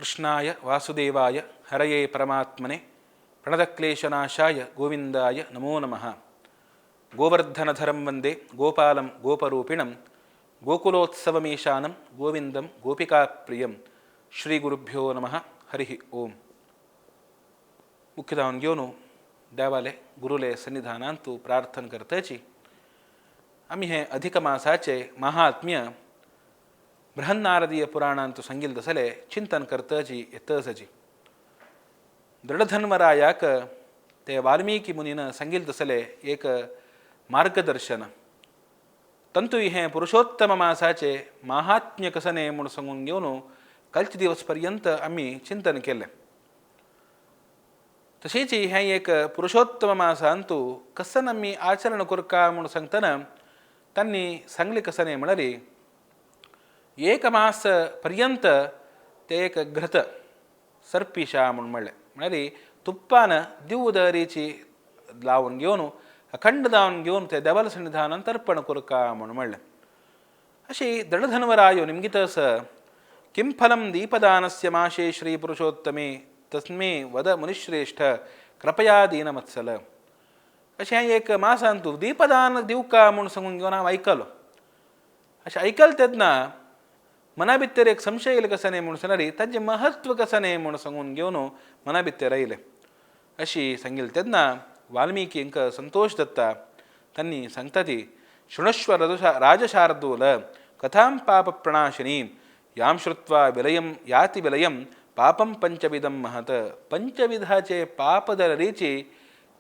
ಕೃಷ್ಣಾಯ ವಾಸುದೇವಾಯ ಹರಯೇ ಪರಮಾತ್ಮನೆ ಪ್ರಣತಕ್ಲೇಶನಾಶಾಯ ಗೋವಿಂದಾಯ ನಮೋ ನಮಃ. ಗೋವರ್ಧನಧರಂ ವಂದೇ ಗೋಪಾಲಂ ಗೋಪರೂಪಿಣಂ ಗೋಕುಲೋತ್ಸವಮೀಶಾನಂ ಗೋವಿಂದಂ ಗೋಪಿಕಾಪ್ರಿಯಂ. ಶ್ರೀ ಗುರುಭ್ಯೋ ನಮಃ. ಹರಿ ಓಂ. मुख्य घेवन देवाले गुरुले सन्निधानांतु प्रार्थना करताची आमी हें अधिक मासाचे महात्म्य बृहन्नारदीय पुराणांतु सांगिल्लें तसलें चिंतन करताची येतसाची. दृढधन्वरायाक ते वाल्मीकी मुनीन सांगिल्लें तसलें एक मार्गदर्शन तंतु हें पुरुषोत्तम मासाचे महात्म्य कसने म्हूण सांगून घेवन कालचे दिवस पर्यंत आमी चिंतन केलें. तशेंच हें एक पुरुषोत्तम मासांतु कसन आमी आचरण करका म्हूण सांगतना तांणी सांगलें कसने म्हळ्यार एक मास पर्यंत ते एक घृत सर्पिशा म्हूण म्हणलें, म्हळ्यार तुप्पान दिवदरीची लावन घेवन अखंड दावन घेवन ते देवाल सन्निधानान तर्पण करका म्हूण म्हणलें. अशी दृढधन्वरायो निमगितस किं फलं दीपदानस्य माशे श्री पुरुषोत्तमे तस्मे वद मुनिश्रेष्ठ कृपया दीनमत्सल. अशें एक मासांतु दीपदान दिवका म्हूण सांगून घेवन हांव आयकलो. अशें आयकलें तेन्ना मना भितर एक संशय येयलो कसो न्ही म्हूण सांगल्यार ताजें महत्व कसो न्ही म्हूण सांगून घेवन मना भितर आयलें. अशी सांगिल्लें तेन्ना वाल्मिकींक संतोश दत्ता तांणी सांगता ती शृणुष्व राजशार्दूल कथां पाप प्रणाशिनीं यां श्रुत्वा विलयं याति विलयं पापं पंचविधं महत. पंचविधाचे पाप दलरीची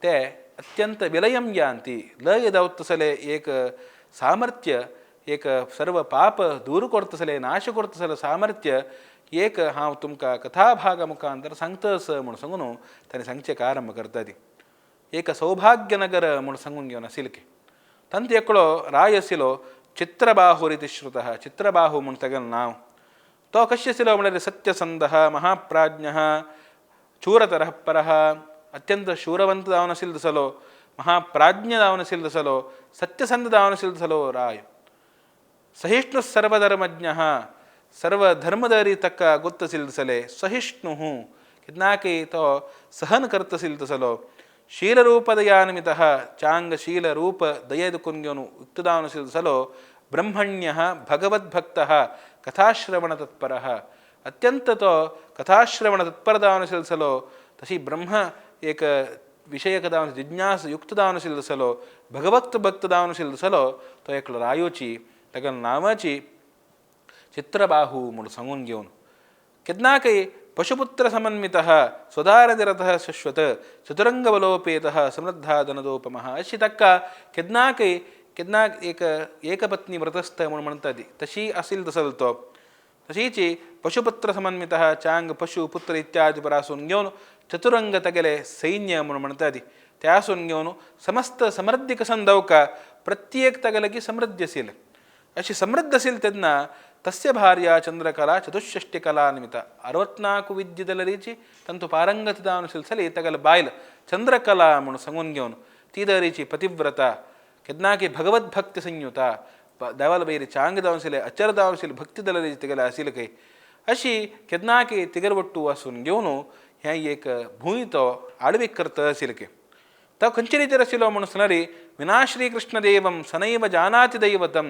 ते अत्यंत विलयं यान्ति लय दावतसले एक सामर्थ्य एक सर्व पाप दूर करतसले नाश करतसले सामर्थ्य एक हांव तुमकां कथाभागा मुखांतर सांगतस म्हूण सांगून ताणें सांगचें आरंभ करता ती. एक सौभाग्यनगर म्हूण सांगून घेवन आशिल्लें की तांतूं एकलो राय आशिल्लो चित्रबाहुरिति श्रुतः. चित्रबाहु म्हूण तागेलें नांव. तो कशें आशिल्लो म्हळ्यार सत्यसंधः महाप्राज्ञः चूरतरः परः अत्यंत शूरवंत जावन आशिल्लो तसलो महाप्राज्ञ जावन आशिल्लो तसलो सत्यसंध जावन आशिल्लो तसलो राय. सहिष्णु सर्वधर्मज्ञः सर्वधर्मदरी तक्क गोत्तसिल तसले सहिष्णु कितनाकी तो सहन करतसिल तसलो शीलरूपदयान्वितः चांग शीलरूप दयेदुकुन घेवन युक्तदावन आशिल्लो तसलो ब्रह्मण्यः भगवद्भक्तः कथाश्रवण तत्परः अत्यंत तो कथाश्रवण तत्पर दावन आशिल्लो तसलो तशी ब्रह्म एक विशयक दावन जिज्ञास युक्त दावन आशिल्लो तसलो भगवत भक्त दावन आशिल्लो तसलो तो एकलो रायोची ताका नांवाची चित्रबाहू म्हूण सांगून घेवन केन्नाकय पशुपुत्र समन्वितः स्वदारनिरतः शश्वत चतुरंगबलोपेतः समृद्धादनदोपमः. अशी ताका केन्नाकय केन्ना एक एकपत्नी व्रतस्थ म्हूण म्हणटा ती तशी आशिल्लो तसलो तो. तशीच पशुपुत्र समन्वितः चांग पशु पुत्र इत्यादी परासून घेवन चतुरंग तागेले सैन्य म्हूण म्हणटा ती ते आसून घेवन समस्त समृद्धी कसन दवका प्रत्येक तागेले की समृद्धी आशिल्लें. अशी समृद्ध आशिल्लें तेन्ना तस्य भार्या चंद्रकला चतुष्षष्टि कला निमित्त 64 विद्येदलरीची ತಂತು ಪಾರಂಗತದಾನು ಸಿಲ್ಸಲಿ ತಗಲ ಬಾಯ್ಲ ಚಂದ್ರಕಲಾ म्हूण सांगून घेवन ती दरीची पतिव्रता केन्नाकी भगवद्भक्ती संयुता देवाल बैरी चांग दावन आशिल्ले अचर दावन आशिल्ले भक्ती दलरीची तिगेले आशिल्ले खंय अशी केन्नाकी तिगेर वट्टू आसून घेवन हें एक भूंय तो आडवीक करता आशिल्ले खंय. तो खंयचे रितीर आशिल्लो म्हूण सांगल्यार विना श्रीकृष्णदेवं सनैव जानाति दैवतं.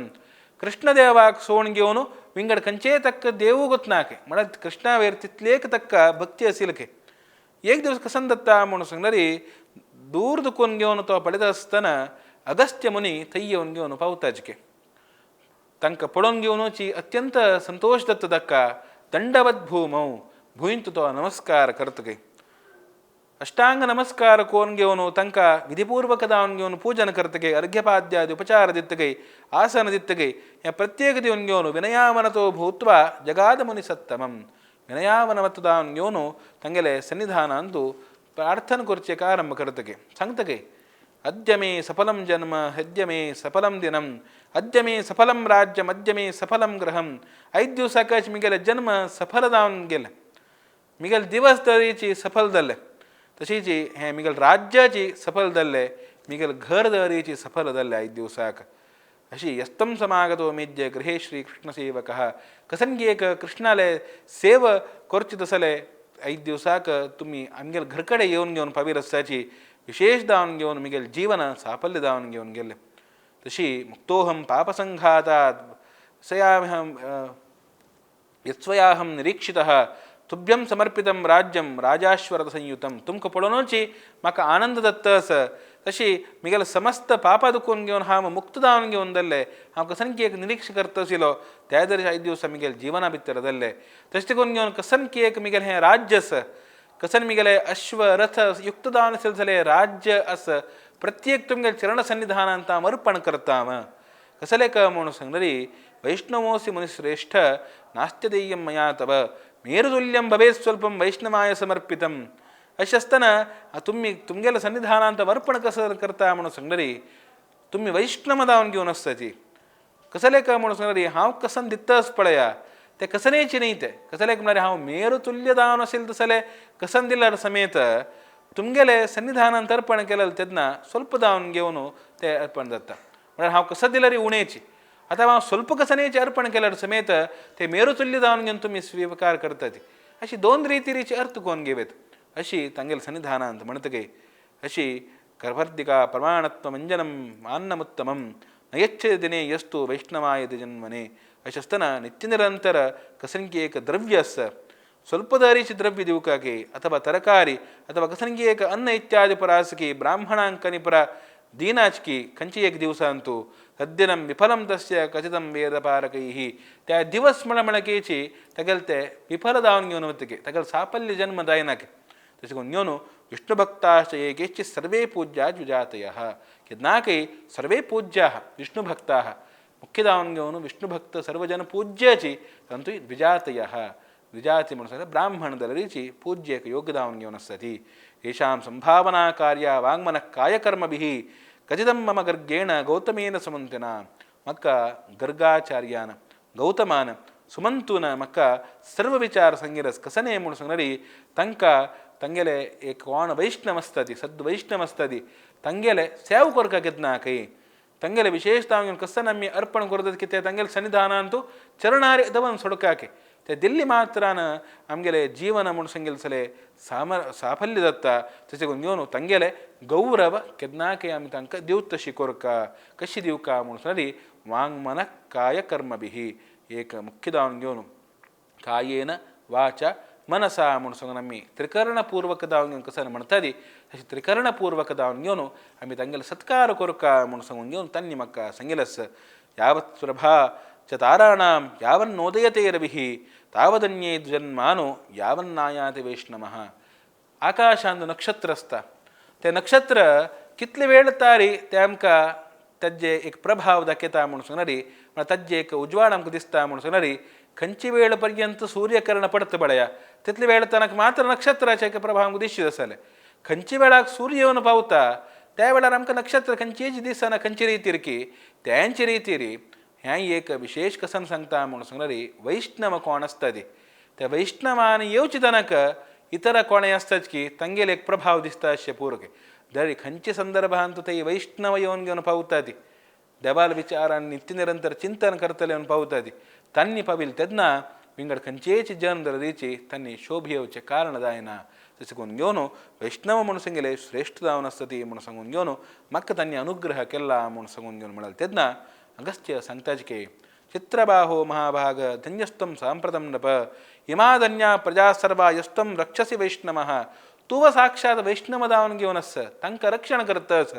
कृष्णदेवाक सोण घेवन विंगड खंयचेय तक्क देवू गोतनाके म्हळ्यार कृष्णा वयर तितलेक तक्क भक्ती आशिल्ले खंय. एक दिवस कसन दत्ता म्हूण सांगल्यार दूर दुखून घेवन तो पळयता आसतना अगस्त्य मुनी थंय येवन घेवन पावताचके तांकां पळोवन घेवनची अत्यंत संतोश दत्त ताका दंडवत भूमौ भूंयंत तो नमस्कार करता खंय. अष्टांग नमस्कार कोन घेवन तांकां विधिपूर्वक दावन घेवन पूजन करतगे अर्घ्यपाद्यादी उपचार दितगे आसन दितगे ह्या प्रत्येक दिवन घेवन विनयावनतो भूत्वा जगाद मुनी सत्तमं विनयावनवत दावन घेवन तांगेले सन्निधानांतु प्रार्थना करचें आरंभ करतगे सांगतगे अद्य मे सफलं जन्म अद्य मे सफलं दिनम अद्य मे सफलं राज्यम अद्य मे सफलं गृहम. आयज दिवसाकच मिगेले जन्म सफल जावन गेले मिगेले दिवस तरीची सफल जाले तशीच हें मिगेल राज्याची सफल जाल्लें मिगेल घर दरीची सफल जाल्लें आयज दिवसाक. अशी यस्तम समागतो मेद्य गृहे श्री कृष्णसेवकः कसन एक कृष्णाले सेव करची तसले 5 दिवसाक तुम्ही आमगेल घरकडे येवन घेवन पावी रस्त्याची विशेष दावन घेवन मिगेल जीवन साफल्य दावन घेवन गेले. तशी मुक्तोहम पापसंघातात् सयाहं यत्स्वयाहं निरीक्षितः तुभ्यं समर्पितं राज्यं राजाश्वरथ संयुतं तुमकां पळोवनूच म्हाका आनंद दत्त आसा. तशी मिगेल समस्त पापा दुखून घेवन हांव मुक्त जावन घेवन जाल्लें हांव कसनकी एक निरीक्ष करता आशिल्लो त्या दर 5 दिवसा मिगेल जिवना भितर जाल्लें. तशें करून घेवन कसनकी एक मिगेल हें राज्य आसा कसन मिगेले अश्व रथ युक्त जावन आशिल्लें जाल्यार राज्य आसा प्रत्येक तुमगेल चरण सन्निधानांत हांव अर्पण करता. हांव कसलें क म्हणून सांगली वैष्णवोसि मुनिश्रेष्ठ नास्त्यदेयं मया तव मेरुतुल्यं भवेत् स्वल्पं वैष्णवाय समर्पितं. अशें आसतना तुमी तुमगेल्या सन्निधानांत अर्पण कसं करता म्हणून सांगली तुमी वैष्णव जावन घेवन आसताची. कसलें क म्हणून सांगली हांव कसन दित्तच पळया ते कसनेची न्ही ते कसलें म्हळ्यार हांव मेरुतुल्य जावन आशिल्लें तसलें कसन दिल्यार समेत तुमगेले सन्निधानांत अर्पण केलें तेन्ना स्वल्प जावन घेवन ते अर्पण जाता. म्हळ्यार हांव कसं दिल्यार उणेची आतां हांव स्वल्प कसनेचे अर्पण केल्यार समेत ते मेरुतुल्य जावन घेवन तुमी स्वीकार करतात. अशी 2 रितीचे अर्थ कोण घेवेत अशी तांगेल सन्निधानांत म्हणटकीर अशी कर्वर्दिका प्रमाणत्वमंजनं मान्नमुत्तमं नयच्छ दिने यस्तु वैष्णवाय जन्मने. अशें आसतना नित्यनिरंतर कसनकी एक द्रव्य आसा स्वल्पदारीची द्रव्य दिवकाकी अथवा तरकारी अथवा कसनकी एक अन्न इत्यादी परासकी ब्राह्मणांकनी परा दीनाचकी खंयची एक दिवसांतु तद्दिनं विफलं तस्य कथितं वेदपारकैः. त्या दिवस म्हण म्हणकेची तागेले ते विफल जावन घेवन वतकीर तागेले साफल्य जन्म जायनाके. तशें करून घेवन विष्णुभक्ताश्च ये केचित् सर्वे पूज्या द्विजातयः केन्नाकय सर्वे पूज्याः विष्णुभक्ताः मुख्य जावन घेवन विष्णुभक्त सर्वजन पूज्याची तांतूय द्विजातयः द्विजाति म्हणून सांगल्यार ब्राह्मण दलरीची पूज्य एक योग्य जावन घेवन आसता ती. येषां संभावना कार्या वाङ्मनः कायकर्मभिः कथितं मम गर्गेण गौतमेन सुमन्तिना. म्हाका गर्गाचार्यान गौतमान सुमंतून म्हाका सर्व विचार सांगिरस कसने म्हणून सांगली तांकां तांगेले एक कोण वैष्णव आसता ती सद्वैष्णव आसता ती तांगेले सेव करपाक केन्ना खंय तांगेले विशेष तांगेले कसन आमी अर्पण करतात की ते तांगेले सन्निधानांतु चरणारे दवन सोडकाके ते दिल्ली मात्रान आमगेले जीवन म्हूण सांगेले सले साफल्य जाता. तशें करून घेवन तांगेले गौरव केन्नाकय आमी तांकां दिवत तशी कोरका कशी दिवका म्हूण सांगली वाङ्मन कायकर्मभिः एक मुख्य जावन घेवन कायेन वाचा मनसा म्हूण सांगून आमी त्रिकरणपूर्वक जावन घेवन कसं म्हणटा ती तशी त्रिकरणपूर्वक जावन घेवन आमी तांगेले सत्कार कोरका म्हूण सांगून घेवन तांणी म्हाका सांगिल्लें आसा. यावत् प्रभा च ताराणां यावन्नोदयते रविः तावदन्ये द्विजन्मानो यावन्नायाति वैष्णवः. आकाशांत नक्षत्र आसता ते नक्षत्र कितले वेळ तारी ते आमकां ताजे एक प्रभाव दाखयता म्हूण सांगणारी म्हळ्यार ताजे एक उजवाड आमकां दिसता म्हूण सांगणारी खंयची वेळ पर्यंत सूर्यकिरण पडता पळया तितले वेळ तनक मात्र नक्षत्राचे एक प्रभाव आमकां दिश्टी आसताले. खंयच्या वेळाक सूर्य येवन पावता त्या वेळार आमकां नक्षत्र खंयचीच दिसना खंयचे रितीर की त्यांचे रितीर हें एक विशेष कसन सांगता म्हूण सांगणारी वैष्णव कोण आसता ती त्या वैष्णवान येवचे तनक इतर कोणें आसताच की तांगेले एक प्रभाव दिसता अशें पूर्व जरी खंयच्या संदर्भांत ते वैष्णव येवन घेवन पावता ती देवाल विचारान नित्य निरंतर चिंतन करतले येवन पावता ती तांणी पाविल्ले तेन्ना विंगड खंयचेच जन दरदीची तांणी शोभ येवचें कारण जायना. तशें करून घेवन वैष्णव म्हूण सांगले श्रेश्ठ जावन आसता ती म्हूण सांगून घेवन म्हाका तांणी अनुग्रह केला म्हूण सांगून घेवन म्हळ्यार तेन्ना अगस्त्य सांगताच की चित्रबाहो महाभाग धन्यस्त्वं सांप्रतं नृप इमा धन्या प्रजा सर्वा यस्त्वं रक्षसि वैष्णवः. तूं साक्षात वैष्णव जावन घेवन आस तांकां रक्षण करतस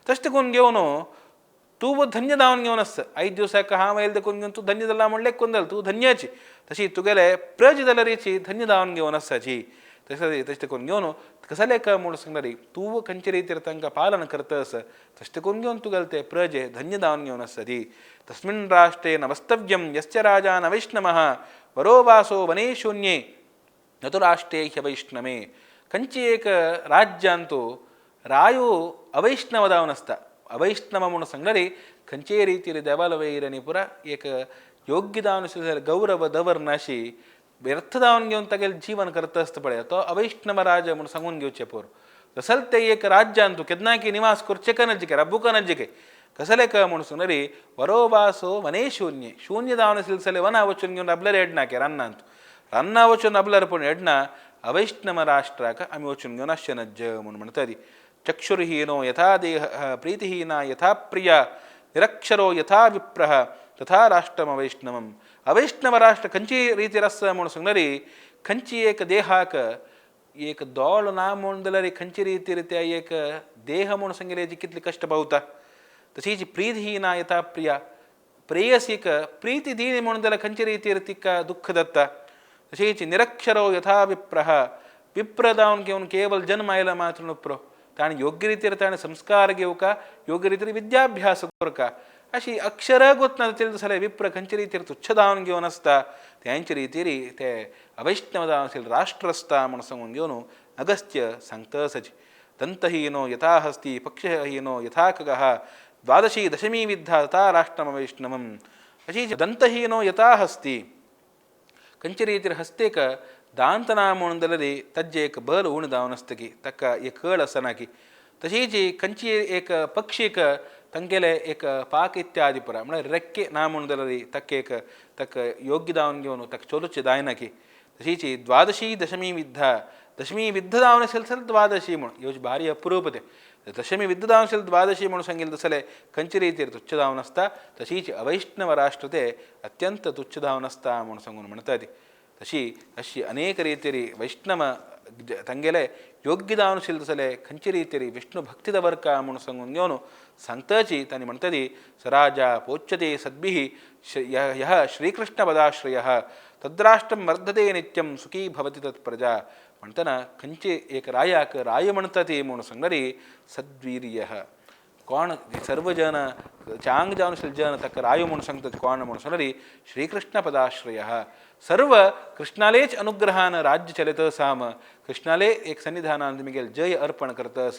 तशें करून घेवन तूं धन्य जावन घेवन आस. 5 दिवसाक हांव आयले देखून घेवन तूं धन्य जाला म्हणलें कोण जालें तूं धन्याची तशी तुगेले प्रज जाल्यारीची धन्य जावन घेवन आसाची. तशें तशें करून घेवन कसलें का म्हूण सांगणारी तूं खंयचे रितीर तांकां पालन करतस तशें करून घेवन तुगेले ते प्रजे धन्य जावन घेवन आसता ती. तस्मिन् राष्ट्रे न वस्तव्यं यस्य राजा न वैष्णवः वरो वासो वने शून्ये न तु राष्ट्रे ह्यवैष्णवे. खंयची एक राज्यांतु रायो अवैष्णव जावन आसता अवैष्णव म्हूण सांगणारी खंयचेय रितीर देवाल वैर आनी पुरा एक योग्य जावन आशिल्ले गौरव दवरनाशी व्यर्थ जावन घेवन तागेलें जीवन करता आसता पळय तो अवैष्णव राजा म्हूण सांगून घेवचें पोर. तसलें ते एक राज्यांतु केन्ना की निवास करचें कनजिके रब्बू कनजिके कसले क म्हूण सांगली वरोवासो वने शून्य शून्य जावन आशिल्ले वना वचून घेवन राबल्यार येडना के रान्नांत रान्ना वचून राबल्यार पूण येडना अवैष्णव राष्ट्राक आमी वचून घेवन आसचें नज्ज म्हूण म्हणटाली. चक्षुर्हीनो यथा देह प्रीतिहीना यथा प्रिया निरक्षरो यथा विप्रः तथा राष्ट्रम अवैष्णवम. अवैष्णव राष्ट्र खंयची रितीर आसा म्हूण सांगली खंयची एक देहाक एक दोळ ना म्हूण जाल्यार खंयची रितीर त्या एक देह म्हूण सांगिल्ले कितले कश्ट पावता. तशीच प्रीतिहीना यथा प्रिया प्रेयसीक प्रीती दीनी म्हूण जाल्यार खंयची रितीर तिका दुःख दत्ता. तशीच निरक्षरो यथा विप्रः विप्र जावन घेवन केवल जन्म आयला मात्र नुप्रो ताणें योग्य रितीर ताणें संस्कार घेवका योग्य रितीर विद्याभ्यास करका अशी अक्षर गोतना तिळद जाल्यार विप्र खंयचे रितीर तुच्छ जावन घेवन आसता तेंचे रितीर ते अवैष्णव जावन आशिल्ले राष्ट्र आसता म्हूण सांगून घेवन अगस्त्य सांगता आसाची. दन्तहीनो यथा हस्ति पक्षहीनो यथा खगः द्वादशी दशमी विद्धा तथा राष्ट्रम अवैष्णवम्. अशी दन्तहीनो यथा हस्ति खंयचे रितीर हस्तेक दांत ना म्हणून जाल्यार ताजें एक बल उणें जावन आसता की ताका एक कळ आसना की. तशीच खंयची एक पक्षीक तांगेले एक पाक इत्यादी पुरा म्हळ्यार रेक्के ना म्हणून जाल्यार ताका एक ताका योग्य जावन घेवन ताका चलोवचें जायना की. तशीच द्वादशी दशमी विद्धा दशमी विद्ध जावन आशिल्ले जाल्यार द्वादशी म्हूण ह्यो भारी अप्रूप तें दशमी विद्ध जावन आशिल्ले द्वादशी म्हणून सांगिल्लें तसलें खंयचे रितीर तुच्छ जावन आसता. तशीच अवैष्णव राष्ट्र ते अत्यंत तुच्छ जावन आसता म्हूण सांगून म्हणटा ती. तशी अशी अनेक रितीरी वैष्णव तांगेले योग्य जावन आशिल्ले तसले खंयचे रितीरी विष्णु भक्ती दवरका म्हूण सांगून घेवन सांगताची तांणी म्हणटा ती सराजा पोच्यते सद्भिः यः श्रीकृष्णपदाश्रयः तद्राष्ट्रं वर्धते नित्यं सुखी भवति तत् प्रजा म्हणटना खंयचे एक रायाक राय म्हणटा ती म्हूण सांगली सद्वीर्यः कोण सर्व जन चांग जावन आशिल्ले जन ताका रायो म्हूण सांगता कोण म्हूण सांगली श्रीकृष्ण पदाश्रयः सर्व कृष्णालेच अनुग्रहान राज्य चलत साम कृष्णाले एक सन्निधानान मिगेल जय अर्पण करतस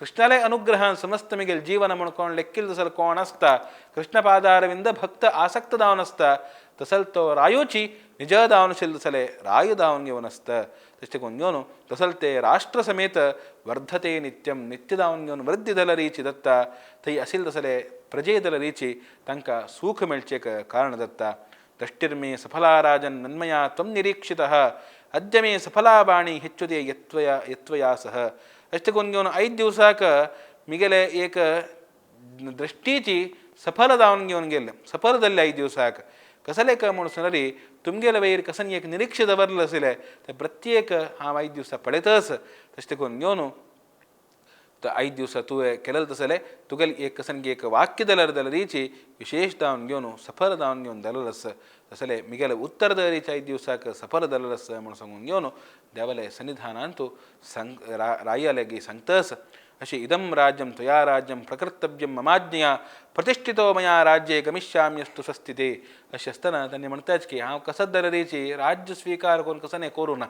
कृष्णाले अनुग्रहान समस्त मिगेल जीवन म्हूण कोण लेक्कील तसल कोण आसता कृष्ण पादारविंद भक्त आसक्त जावन आसता तसल तो रायोची निज जावन आशिल्ले तसले राय जावन घेवन आसता. तशें करून घेवन तसल ते राष्ट्र समेत वर्धते नित्यम नित्य जावन घेवन वृद्धी दलरीची दत्ता थंय आशिल्ले तसले प्रजे दलरीची तांकां सूख मेळचें कारण दत्ता. दृष्टिर्मे सफला राजन नन्मया त्वं निरीक्षितः अद्य मे सफला बाणी ಹೆಚ್ಚುದೆ ಯತ್ವಯ ಯತ್ವಯಾ ಸಹ. ಅಷ್ಟೇ करून घेवन ಐದು दिवसाक मिगेले एक दृष्टीची सफल जावन घेवन गेले सफल जाल्ले 5 दिवसाक कसले काय म्हूण सांगली तुमगेले वयर कसन एक निरीक्ष दवरलें आशिल्लें ते प्रत्येक हांव 5 दिवसा पळयतच. तशें करून घेवन 5 दिवसा तुवें केलें तसलें तुगेलें एक कसन एक वाक्य जाल्यार जाल्यारीची विशेष जावन घेवन सफल जावन घेवन जालें आसा तसलें मिगेले उत्तर दरीचे 5 दिवसाक सफल जालें आसा म्हूण सांगून घेवन देवाले सन्निधानांतू सांग रायाले सांगतस. अशी इदं राज्यं त्वया राज्यं प्रकर्तव्यं ममाज्ञया प्रतिष्ठितो मया राज्ये गमिष्याम्यस्तु स्वस्तिते. अशें आसतना तांणी म्हणटाच की हांव कसत जाल्यारीची राज्य स्विकार करून कसं करूं ना.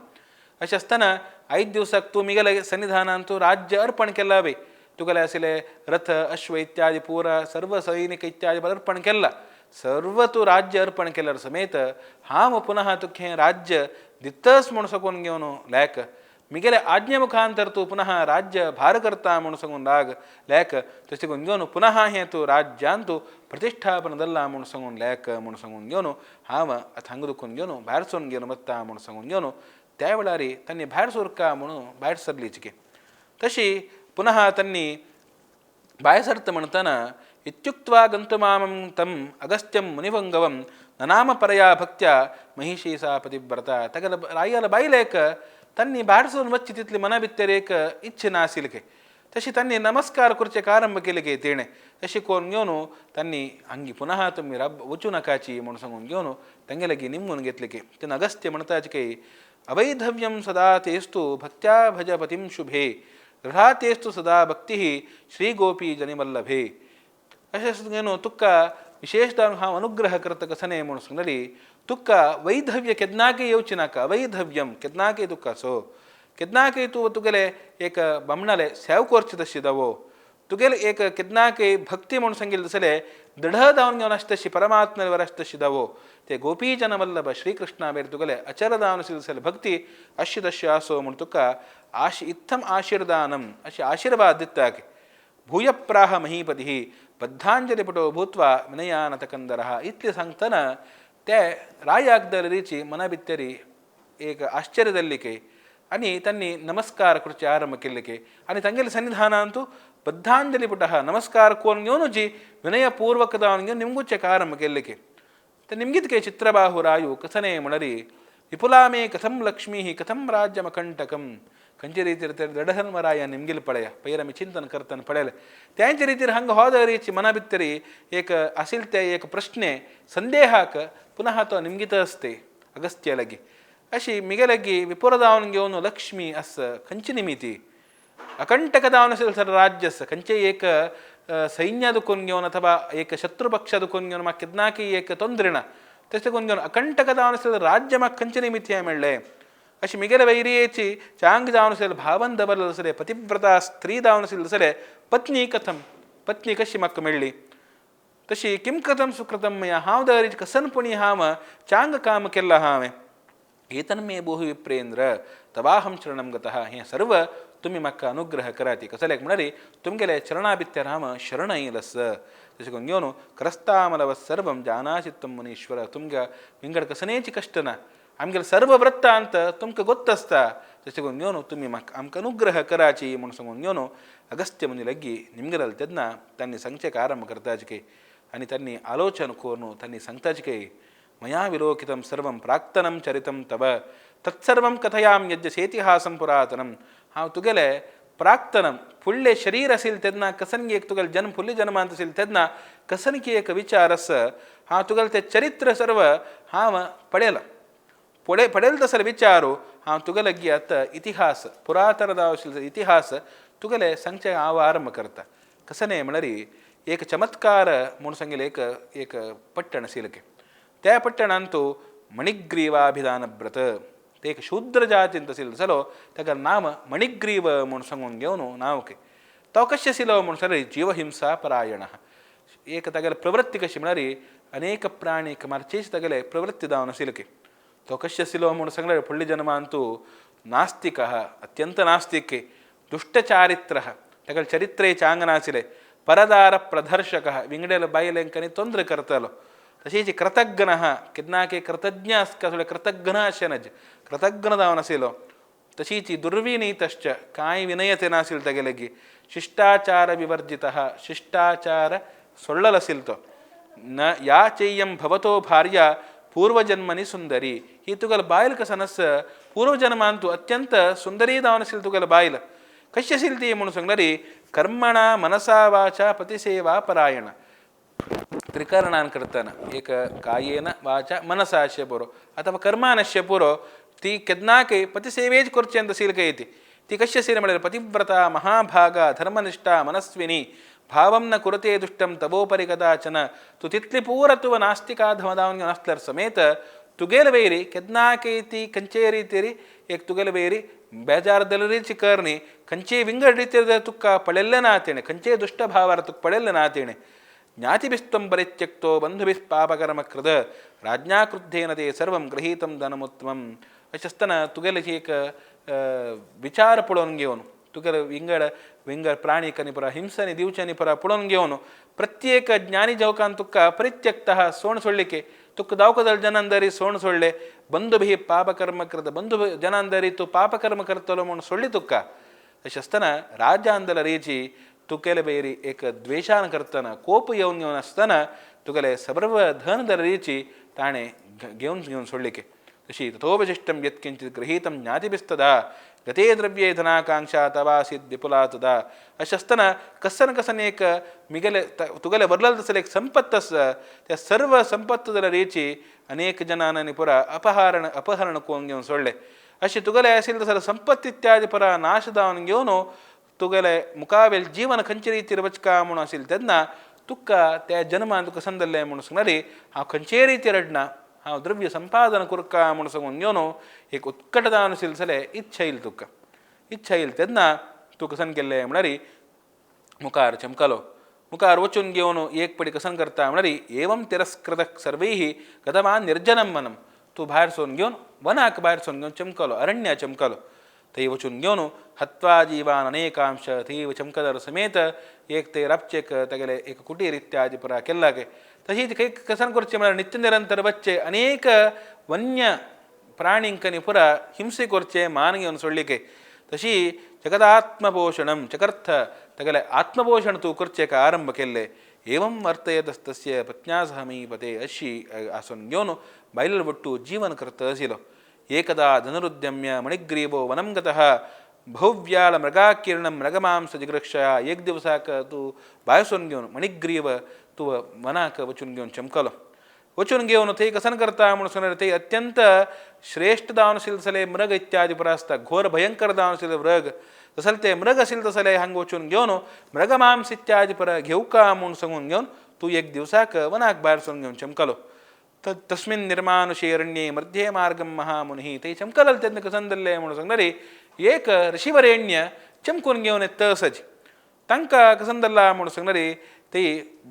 अशें आसतना 5 दिवसाक तूं मिगेले सन्निधानान तूं राज्य अर्पण केलां बी तुगेले आशिल्ले रथ अश्व इत्यादी पुरा सर्व सैनिक इत्यादी अर्पण केला सर्व तूं राज्य अर्पण केल्यार समेत हांव पुनः तुका राज्य दितस म्हूण सांगून घेवन लेक मिगेले आज्ञे मुखांतर तूं पुनः राज्य भार करता म्हूण सांगून राग लेक तशें करून घेवन पुनः हें तूं राज्यान तूं प्रतिष्ठापन दल्ला म्हूण सांगून लेक म्हूण सांगून घेवन हांव आतां हांगा दुखून घेवन भायर सरून घेवन वता म्हूण सांगून घेवन त्या वेळार तांणी भायर सरका म्हणून भायर सरली चिके. तशी पुनः तांणी भायर सरता म्हणटना इत्युक्त्वा गन्तुमामं तम् अगस्त्यं मुनिवंगवं ननाम परया भक्त्या महिषी सा पतिव्रता. ताका रायाला बायलेक तांणी भायर सरून वचची तितली मना भितर एक इच्छा नाशिल्ली के तशी तांणी नमस्कार करचें आरंभ केले गे तेणें तशें करून घेवन तांणी हांगी पुनः तुमी रब वचूं नाकाची म्हूण सांगून घेवन तांगे लागीं निमगून घेतले की तेन्ना अगस्त्य म्हणटाचे की अवैधव्यं सदा तेस्तु भक्त्या भज पतिं शुभे दृढा तेस्तु सदा भक्तिः श्रीगोपी जनिवल्लभे. अशें घेवन तुका विशेष जावन हांव अनुग्रह करता कसने म्हूण सांगली तुका वैधव्य केन्नाकय येवचें नाका वैधव्यं केन्नाकय तुका सो केन्नाकय तूं तुगेले एक बामणाले सेव करचें तशें दावो तुगेले एक केन्नाकय भक्ती म्हूण सांगिल्लें तसलें दृढ जावन घेवन आसता तशी परमात्म्या वर आसता तशी दावो ते गोपीजन वल्लभ श्रीकृष्णा बेर तुगेले अचर जावन आशिल्लें तसलें भक्ती अशी तशी आसो म्हूण तुका आश इत्थम आशीर्दानम अशें आशीर्वाद दिता की भूयप्राह महीपतिः बद्धांजलीपटो भूत्वा विनयानतकंदरः इतलें सांगतना ते रायाक दलरीची मना भितरी एक आश्चर्य जाल्ली आनी तांणी नमस्कार करचे आरंभ केल्ले आनी तांगेले सन्निधानांतु बद्धांजलीपटः नमस्कार करून घेवनूची विनयपूर्वक जावन घेवन निमगुचें आरंभ केल्ले. ते निमगितके चित्रबाहु रायू कथने म्हणरी विपुला मे कथं लक्ष्मी कथं राज्यमकंटकं खंयचे रितीर ते दडधर्मराय निमगिल पळया पयर आमी चिंतन करतना पळयलें त्यांचे रितीर हांगा हो दरीची मना भितरी एक आशिल्ले ते एक प्रश्ने संदेहाक पुनः तो निमगीत असते अगस्त्य लागी अशी मिगे लागी विपुर जावन घेवन लक्ष्मी आस खंयची निमिती अकंटक जावन आशिल्लें सर राज्य आसा खंयचे एक सैन्य दुखून घेवन अथवा एक शत्रुपक्ष दुखून घेवन म्हाका केन्नाकी एक तोंदरे ना तशें करून घेवन अकंटक जावन आशिल्लें राज्य म्हाका खंयचे निमित्त मेळ्ळें अशी मिगेले वैरियेची चांग जावन आशिल्लें भावन दवरलें आसलें पतिव्रता स्त्री जावन आशिल्लें आसलें पत्नी कथम पत्नी कशी म्हाका मेळ्ळी तशी किं कथम सुकृतं मया हांव दवरीच कसनपणी हांव चांग काम केल्लां हांवें एतन्मे बोहु विप्रेंद्र तवाहं शरणं गतः हें सर्व तुमी म्हाका अनुग्रह कराती कसल्याक म्हणल्यार तुमगेले चरणा भितर हांव शरण येयलस तशें करून घेवन क्रस्तामलव सर्वं जानासि त्वं मुनीश्वर तुमकां विंगड कसनेची कश्ट ना आमगेले सर्व वृत्तांत तुमकां गोत्त आसता तशें करून घेवन तुमी म्हाका आमकां अनुग्रह कराची म्हूण सांगून घेवन अगस्त्य मुनी लागीं निमगेले तेन्ना तांणी सांगचें आरंभ करताचे आनी तांणी आलोचन करून तांणी सांगताचे मया विलोकितं सर्वं प्राक्तनं चरितं तव तत्सर्वं कथयाम यज्ञसेतिहासं पुरातनं हांव तुगेले प्राक्तनं फुडलें शरीर आशिल्लें तेन्ना कसनगी एक तुगेले जन्म फुडले जन्मांत आशिल्लें तेन्ना कसनकी एक विचार आस हांव तुगेलें तें चरित्र सर्व हांव पळयलां पळयलें तसो विचारू हांव तुगेले लागीं आतां इतिहास पुरातन आशिल्लो इतिहास तुगेले सांगचें हांव आरंभ करता. कसने म्हणल्यार एक चमत्कार म्हूण सांगिल्लें एक एक पट्टण आशिल्लें त्या पट्टणांतु मणिग्रीवाभिधानव्रत ते एक शूद्र जातींत आशिल्लो चलो ताका नाम मणिग्रीव म्हूण सांगून घेवन नांव के तो कशें आशिल्लो म्हूण सांगल्यार जीवहिंसा परायण एक तागेले प्रवृत्ती कशी म्हळ्यार अनेक प्राणीक मारचेच तागेले प्रवृत्ती जावन आशिल्ली की तो कशें आशिल्लो म्हूण सांगल्यार फुडल्या जन्मांतु नास्तिक अत्यंत नास्तिक दुश्टचारित्र तागेले चरित्रे चांग नाशिल्लें परदार प्रदर्शक विंगडेल बायलेंकांनी तोंद्र करतालो तशेंच कृतज्ञ केन्नाके कृतज्ञ आसता थोडे कृतज्ञ अशें नज कृतज्ञ जावन आशिल्लो तशीच दुर्विनीतश्च कांय विनयते नाशिल्लें तागे लागीं शिष्टाचार विवर्जितः शिष्टाचार सोडलेलो आशिल्लो तो न या चेयं भवतो भार्या पूर्वजन्मनि सुंदरी ही तुगेले बायल कसन आस पूर्वजन्मांतु अत्यंत सुंदरी जावन आशिल्ली तुगेले बायल कशी आशिल्ली ती म्हणून सांगल्यार कर्मणा मनसा वाचा पतिसेवा परायण त्रिकरणान करतना एक कायेन वाचा मनसा अशें पुरो अथवा कर्मान अशें पुरो ती केन्नाकय पतिसेवेच करचें आशिल्ली काय ती ती कशी आशिल्ली म्हळ्यार पतिव्रता महाभागा धर्मनिष्ठा मनस्विनी भावं न कुरते दुष्टं तवोपरि कदाचन तूं तितली पूरा तुव नास्तिकाधमदावन नासल्यार समेत तुगेले वयरी केन्नाकय ती खंयचेय रितीर एक तुगेले वयरी बेजार जाल्यारीच करणी खंयचेय विंगड रितीर तुका पळयल्लें ना तेणें खंयचेय दुश्ट भावार तुका पळयल्लें ना तेणें ज्ञातिभिस्त्वं परित्यक्तो बंधुभिः पापकर्मकृत राज्ञा क्रुद्धेन ते सर्वं गृहीतं धनमुत्तमम् अशें आसतना तुगेले एक विचार पळोवन घेवन तुगेले विंगड विंगड प्राणीक पुरा हिंसांनी दिवच्यांनी पुरा पळोवन घेवन प्रत्येक ज्ञानी जवकान तुका परित्यक्तः सोण सोडलिके तुका दावकदल जनांदरी सोण सोडले बंधुभिः पापकर्मकृत बंधु जनांदरी तूं पापकर्म करतलो म्हूण सोडली तुका अशें आसतना राजांदल रेची तुगेले बैरी एक द्वेशान करतना कोप येवन घेवन आसतना तुगेले सर्व धन दरीची ताणें घेवन घेवन सोडलिके तशी तथोपशिष्टं यत्किंचित गृहीतं ज्ञातिभिस्तदा गते द्रव्ये धनाकांक्षा तवासीत विपुला तदा अशें आसतना कसन कसन एक मिगेले तुगेले वरलेलो तसले एक संपत्त आसा त्या सर्व संपत्त रेची अनेक जनांनी पुरा अपहरण अपहरण करून घेवन सोडले अशें तुगेले आशिल्ले तसले संपत्त इत्यादी पुरा नाश जावन घेवन तुगेले मुखावेल जीवन खंयचे रितीर वचका म्हूण आशिल्लें तेन्ना तुका त्या जन्मान तुका संदल्लें म्हूण सांगल्यार हांव खंयचेय रितीर रडना हांव द्रव्य संपादन करका म्हूण सांगून घेवन एक उत्कट जावन आशिल्लें जाल्यार इच्छा येयली तुका इच्छा येयली तेन्ना तूं कसन केल्लें म्हळ्यार मुखार चमकलो मुखार वचून घेवन एक पडी कसन करता म्हळ्यार एवं तिरस्कृत सर्वैः गतवान निर्जनं वनं तूं भायर सोन घेवन वनाक भायर सोन घेवन चमकलो अरण्या चमकलो. थंय वचून घेवन हत्वा जीवान अनेकांश थंय चमकदार समेत एक ते राबचेक तागेले एक कुटीर इत्यादी पुरा केल्लागे. तशीच खंय कसन करचें म्हळ्यार नित्य निरंतर बच्चे अनेक वन्य प्राणिंकनी पुरा हिंसे करचे मान घेवन सोडलिके. तशी जगदात्मपोषणं चकर्थ तागेले आत्मपोषण तूं करचें आरंभ केल्ले. एवं वर्तयतस्तस्य पत्न्या सह महीपते अशी आसून घेवन बायल बट्टू जीवन करता आशिल्लो. एकदा धनुरुद्यम्य मणिग्रीवो वनं गतः बहुव्याल मृगाकीर्णं मृगमांस जिगृक्षया. एक दिवसाक तूं भायर सरून घेवन मणिग्रीव तूं वनाक वचून घेवन चमकलो. वचून घेवन थंय कसन करता म्हणून सांगल्यार थंय अत्यंत श्रेष्ठ जावन आशिल्ले तसले मृग इत्यादी पुरा आसता, घोर भयंकर जावन आशिल्ले मृग तसले ते मृग आशिल्ले तसले हांगा वचून घेवन मृगमांस इत्यादी पुरा घेवका म्हूण सांगून घेवन तूं एक दिवसाक वनाक भायर सरून घेवन चमकलो. तस्मिन् निर्मानुषे अरण्ये मध्ये मार्गं महामुनिः. थंय चमकलल तेन्ना कसन जाल्लें म्हणून सांगल्यार एक ऋषिवरेण्य चमकून घेवन येता आसाची. तांकां कसन जाल्लां म्हणून सांगल्यार ते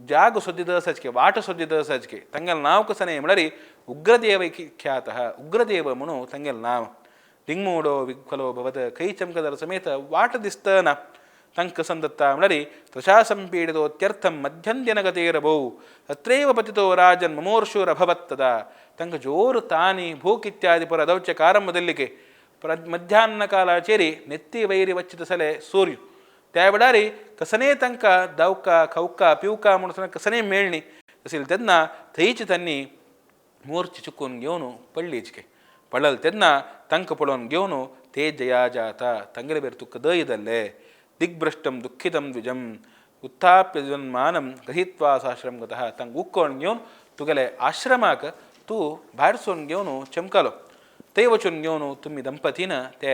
जाग सोदीत आसाचके, वाट सोदीत आसाचके. तांगेलें नांव कशें न्हय म्हळ्यार उग्रदेव ख्यातः, उग्रदेव म्हणून तांगेलें नांव. दिङ्मूढो विफलो भवत खंय चमकदार समेत वाट दिसतना तांकां कसन दत्ता म्हळ्यार त्रशासंपीडितोत्यर्थं मध्यंदिनगतेरभौ तत्रैव पतितो राजन मुमूर्षुरभवत् तदा. तांकां जोर तानी भूक इत्यादी पुरा दवचे आरंभ जाल्लिके. मध्याह्न कालाचेर नेत्ती वैरी वच्चे तसले सूर्य त्या वेळार कसने तांकां दावका खावका पिवका म्हणून कसने मेळणी आशिल्लें तेन्ना थंयच तांणी मोर्च चुकून घेवन पडलीचके. पडल तेन्ना तांकां पळोवन घेवन ते जया जाता तांगेले बेर तुका दय जाल्ले. दिग्भ्रष्टं दुःखितं द्विजं उत्थाप्य जन्मानं गृहीत्वा साश्रम गतः. तांकां उक्कोण घेवन तुगेले आश्रमाक तूं भायर सरून घेवन चमकलो. थंय वचून घेवन तुमी दंपतीन ते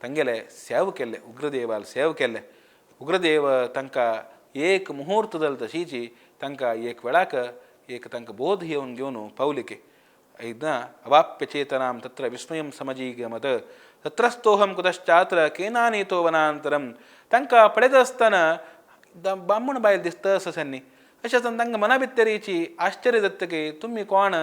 तांगेले सेव केल्ले, उग्रदेवाल सेव केल्ले. उग्रदेव तांकां एक मुहूर्त जालो तशीची तांकां एक वेळाक एक तांकां बोध येवन घेवन पावलिके. एकदां अवाप्य चेतनां तत्र विस्मयं समजीगमत तत्रस्थोहं कुतश्चात्र केनानीतो वनांतरं. तांकां पळयता आसतना बामण बायल दिसता आसा न्ही, अशें आसतना तांकां मना भितरीची आश्चर्य जाता की तुमी कोण,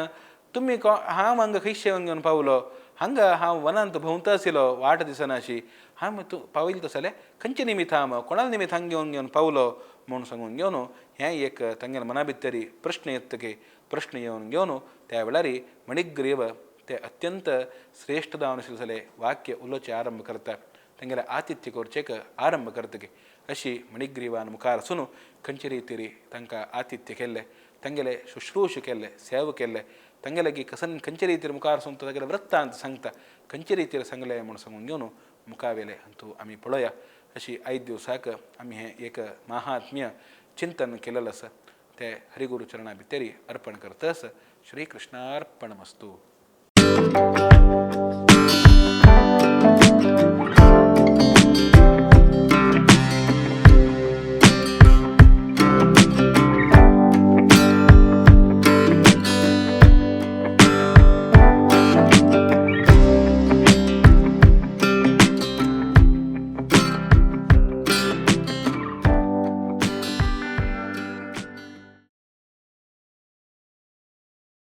तुमी कोण, हांव हांगा खंयशे येवन घेवन पावलो, हांगा हांव वनांत भोंवता आशिल्लो वाट दिसना अशी, हांव तूं पावयले तसो जाल्यार खंयचे निमित्त हांव कोणाले निमित्त हांगा घेवन घेवन पावलो म्हूण सांगून घेवन हें एक तांगेले मना भितरी प्रश्न येतकीर प्रश्न येवन घेवन त्या वेळार मणिग्रीव ते अत्यंत श्रेष्ठ जावन आशिल्ले वाक्य उलोवचें आरंभ करता, तांगेलें आतिथ्य करचें आरंभ करतकीर अशी मणिग्रीवान मुखार आसून खंयचे रितीर तांकां आतिथ्य केल्लें, तांगेलें शुश्रूश केल्लें, सेवा केल्लें, तांगेले की कसन खंयचे रितीर मुखार आसून तो तागेलें वृत्तांत सांगता, खंयचे रितीर सांगलें म्हूण सांगून घेवन मुखावेलें हातूंत आमी पळोवया. अशी आयज दिवसाक आमी हें एक महात्म्य चिंतन केलेलें आसा तें हरिगुरू चरणा भितरी अर्पण करतस. श्री कृष्णार्पणमस्तु.